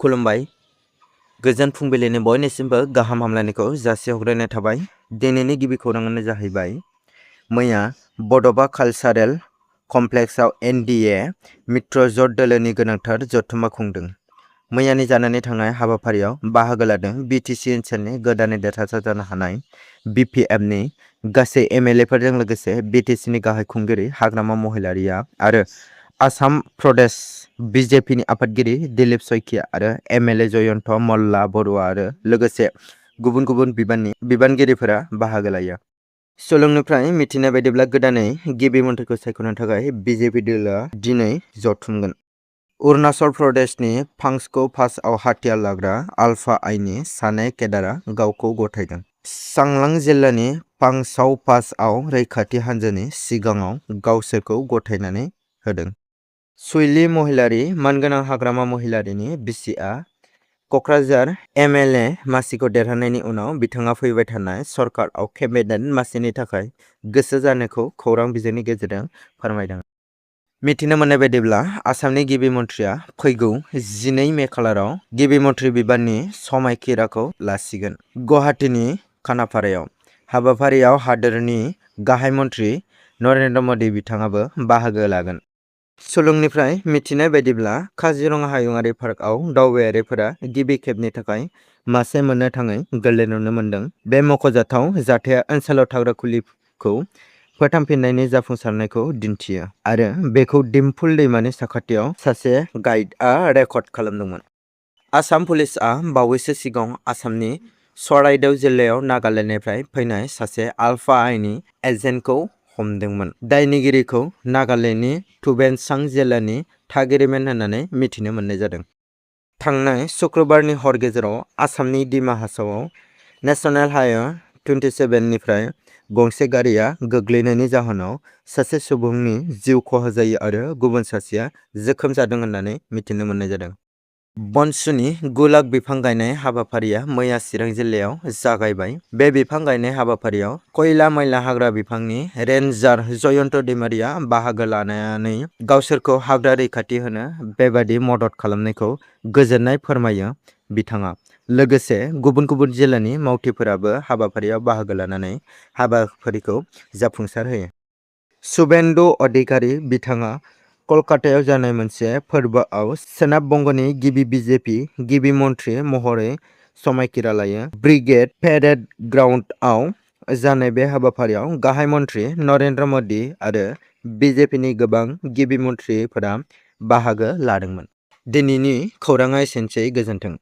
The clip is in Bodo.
खुलुमबाय गोजोन फुंबिलिनि बयनिसिमबो गाहाम हामलायनायखौ जासिहरग्रोनाय थाबाय। दिनैनि गिबि खौराङानो जाहैबाय मैया बड'फा कालचारेल कमप्लेक्सआव NDA मित्र ज'ट दोलोनि गोनांथार जथुम्मा खुंदों। मैयानि जानानै थांनाय हाबाफारियाव बाहागो लादों BTC ओनसोलनि गोदानै देरहासार जानो हानाय BPFनि गासै MLAफोरजों लोगोसे BTCनि गाहाय खुंगिरि हाग्रामा महिलारिया आरो आसाम प्रदेश BJPनि आफादगिरि दिलीप शइकिया आरो MLA जयन्त मल्ला बरुवा आरो लोगोसे गुबुन गुबुन बिबानगिरिफोरा बाहागो लायो। सुलुंनिफ्राय मिथिनाय बायदिब्ला गोदानै गिबि मन्थ्रिखौ सायख'नो थाखाय BJP दोलोआ दिनै जथुमगोन। अरुणाचल प्रदेशनि फांसखौ पासआव हाथियार लाग्रा आलफा आइनि सानै केडारआ गावखौ गथायदों। चांलां जिल्लानि फांसाव पासआव रैखाथि हान्जानि सिगाङाव गावसोरखौ गथायनानै होदों। सुइलि महिलारि मानगोनां हाग्रामा महिलारिनि बिसिआ क'क्राझार MLA मासिखौ देरहानायनि उनाव बिथाङा फैबाय थानाय सरकारआव केबिनेट मासिनि थाखाय गोसो जानायखौ खौरां बिजोंनि गेजेरजों फोरमायदों। मिथिनो मोननाय बायदिब्ला आसामनि गिबि मन्थ्रिया फैगौ 12 मे खालाराव गिबि मन्थ्रि बिबाननि समायखिराखौ लासिगोन। गुवाहाटीनि खानापारायाव हाबाफारियाव हादोरनि गाहाय मन्थ्रि नरेन्द्र मदि बिथाङाबो बाहागो लागोन। सुलुंनिफ्राय मिथिनाय बायदिब्ला काजिरङा हायुङारि पार्कआव दावबायारिफोरा गिबि खेबनि थाखाय मासे मोननो थाङै गोरलै नुनो मोन्दों। बे मख'जाथाव जाथाया ओनसोलाव थाग्रा खुलिखौ फोथांफिन्नायनि जाफुंसारनायखौ दिन्थियो आरो बेखौ दिम्पुल दैमानि साखाथियाव सासे गाइडआ रेकर्ड खालामदोंमोन। आसाम पुलिसआ बावैसो सिगाङाव आसामनि चराइदेउ जिल्लायाव नागालेन्डनिफ्राय फैनाय सासे आलफा आइनि एजेन्टखौ हमदोंमोन। दायनिगिरिखौ नागालेन्डनि टुवेनचां जिल्लानि थागिरिमोन होननानै मिथिनो मोननाय जादों। थांनाय शुक्रबारनि हर गेजेराव आसामनि दिमा हासावआव नेशनेल हाइवे 27 निफ्राय गंसे गारिया गोग्लैनायनि जाहोनाव सासे सुबुंनि जिउ खहा जायो आरो गुबुन सासेया जोखोम जादों होननानै मिथिनो मोननाय जादों। बनसुनि 9 लाख बिफां गायनाय हाबाफारिया मैया चिरां जिल्लायाव जागायबाय। बे बिफां गायनाय हाबाफारियाव खयला मैला हाग्रा बिफाननि रेन्जार जयन्त दैमारिया बाहागो लानानै गावसोरखौ हाग्रा रैखाथि होनो बेबादि मदद खालामनायखौ गोजोननाय फोरमायो बिथाङा। लोगोसे गुबुन गुबुन जिल्लानि मावथिफोराबो हाबाफारियाव बाहागो लानानै हाबाफारिखौ जाफुंसार होयो। शुभेन्दु अधिकारी बिथाङा कलकातायाव जानाय मोनसे फोरबोआव सोनाब बंगनि गिबि BJP गिबि मन्थ्रि महरै समायखिरा लायो। ब्रिगेड पेरेड ग्राउन्डआव जानाय बे हाबाफारियाव गाहाय मन्थ्रि नरेन्द्र मदि आरो BJPनि गोबां गिबि मन्थ्रिफोरा बाहागो लादोंमोन। दिनैनि खौराङा एसेनोसै, गोजोन्थों।